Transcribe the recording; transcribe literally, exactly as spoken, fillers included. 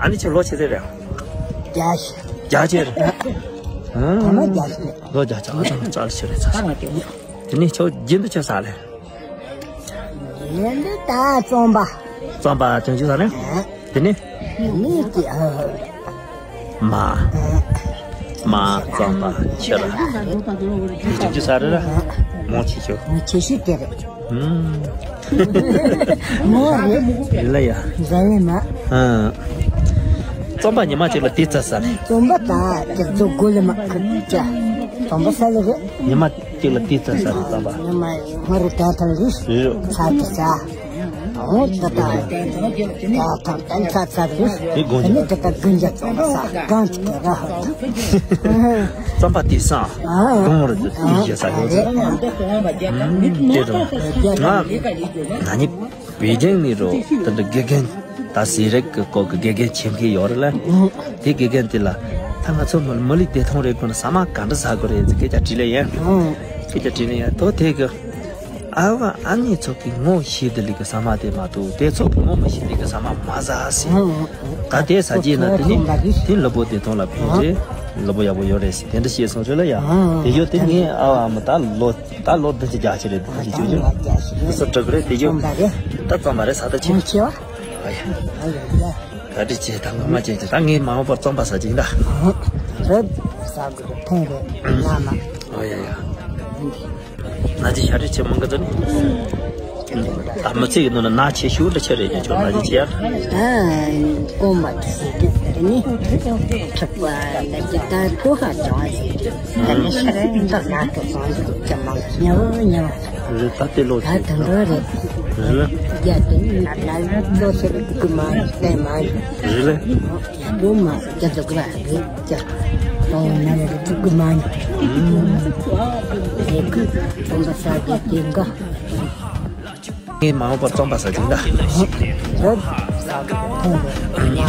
ཨ་ནི་ཁྱོད་ལོ་ཆེ་ཟེར་རེད། བརྒྱད་ཅུ། བརྒྱད་ཅུ་རེད། ཨ་མ་བརྒྱད་ཅུ་རེད། ལོ་བརྒྱད་ཅུ། ཨ་ཅག་ལ་ཆེ་རེད་ཚ། དེ་ནས་ཁྱོད་རྒྱུན་དུ་ཁྱོད་ཟ་ལེ། ཡིན་འདི་ད་རྩམ་པ། རྩམ་པ་ཅུང་ཅུང་ཟ་ནས། དེ་ནས། མི་དེ་ཨ། མ། མ་རྩམ་པ་ཁྱེར། ཅུང་ཅུང་ཟ་རེད་ར། མོ་ཆེ་ཤོས། མོ་ཆེ་ཤོས་དེ་རེད། ཨུམ། མོ་རེད། ཡིན་ལ་ཡ། ཟ་ཡིན་མ། ཨ། རྩམ་པ་ཉི་མ་གཅིག་ལ་དེ་ཙམ་ཟ་ནས། རྩམ་པ་ད་དེ་ཚོ་དགོས་ལ་མ་ཁུར་ཅག་རྩམ་པ་ཟ་ལེ་རེད། ཉི་མ་གཅིག་ལ་དེ་ཙམ་ཟ་རེད་རྩམ་པ། ཉི་མ་ང་རུ་ད་ཐལ་རེད། རེད། ཚ་དེ་ཟ། ཨོ་ད་ད། ད་ད་ད་ཚ་ཚ་རེད། དེ་དགོངས་ཀྱི། ཨ་ནི་ད་ད་དགུན་ཇག་རྩམ་པ་ཟ་གང་ཅི་ག་ར་ཧ་ད། རྩམ་པ་དེ་སང་། ཨ། དགོང་རུ་དེ་ཡི་ཞེ་ས་ཡོད་ཚ། ཨ་དེ་རུ། ང་ན་ནི་པེ་ཅིང་ནི་རུ་ད་ད་དགེ་རྒན་ད་ཟེ་རེག་གི་སྐོར་གི་དགེ་རྒན་ཆེན་མཁན་ཡོད་རེད་ལ། དེ་དགེ་རྒན་དེ་ལ་ད་ང་ཚོ་མི་མི་ལུས་བདེ་ཐང་རེད་དགོས་ན་ཟ་མ་ག་འདྲ་ཟ་དགོས་རེད་ཟེར་སྐད་ཆ་དྲིས་ལེ་ཡིན། སྐད་ཆ་དྲིས་ལེ་ཡིན་དོ་དེ་གི། ཨ་བ་ཨ་ནེ་ཚོ་གི་ངོ་ཤེས་བསྡད་ལི་གི་ཟ་མ་དེ་མ་གཏོགས་དེ་ཚོ་གི་ངོ་མ་ཤེས་ལི་གི་ཟ་མ་མ་ཟ་ཟེར། ད་དེ་ཟ་རྗེས་ན་དེ་ནི་དེ་ལུས་པོ་བདེ་ཐང་ལ་ཕན་རེད། ལུས་པོ་ཡག་པོ་ཡོད་རེད་ཟེར་དེ་འདྲ་བཤད་སོང་ཚོད་ལ་ཡ། དེ་ཡོད་དེ་ངའི་ཨ་བ་ཨ་མ་ད་ལོ་ད་ལོ་བདུན་ཅུ་གྱ་ཅིག་རེད་དེ་ཅུ་ཅུ་ཅུ་སུ་དྲུག་རེད་དེ་ཡོད་ད་རྩམ་པ་རེད་ཟ་ད་ཆེ། ག་འདྲ་བྱས་ད་ངོ་མ་བྱས་ཀྱི་ད་ངའི་མ་འོངས་པར་རྩམ་པ་ཟ་ཅིག་ད། རེད་ཟ་དགོས་རེད་ཕན་རེད་ན་མ། ཨོ་ཡ་ཡ། ན་ཅི་ཤ་རི་ཆེ་མང་གི་ད་ནི། ད་མི་ཚེ་ཡི་ནང་ན་ན་ཆེ་ཤོས་འདྲ་ཆེ་རེད་ཀྱི་ཆོག་ན་ཅི་ཆེ་ཡ། ད་གོང་མ་དེ་ཟེར་གི་དེ་ནི་ཁྲག་པ་ལ་ཅི་ད་ལྟོ་ཧ་ཅང་ཟེར་གི་ད་ནི་ཤ་རི་འདི་ན་ཐོ་སང་ཟེར་གི་ཅི་མང་ཉེ་བོ་ཉེ་བོ། རེད་ད་དེ་ལོ་ད་ཆེ་དེ་འདྲ་རེད། རེད་ལ། རྒྱ་དེ་ནི་ན་ལོ་ཟེར་གི་མ་རེད་མ་རེད། རེད་ལ། ཡ་བོ་མ་རྒྱ་དུ་གི་ར་རེད། ཀྱང་། ཏོང་ནང་ལ་ཐུག་གི་མ་ཉོ། རེ་ཁུ་ཏོང་པ་ས་གི་དེ་འགའ། ངས་མ་འོངས་པར་རྩམ་པ་ཟ་ཅིག་ད། རེད། ས་གི་ཐོང་རེད་ཉ་མ།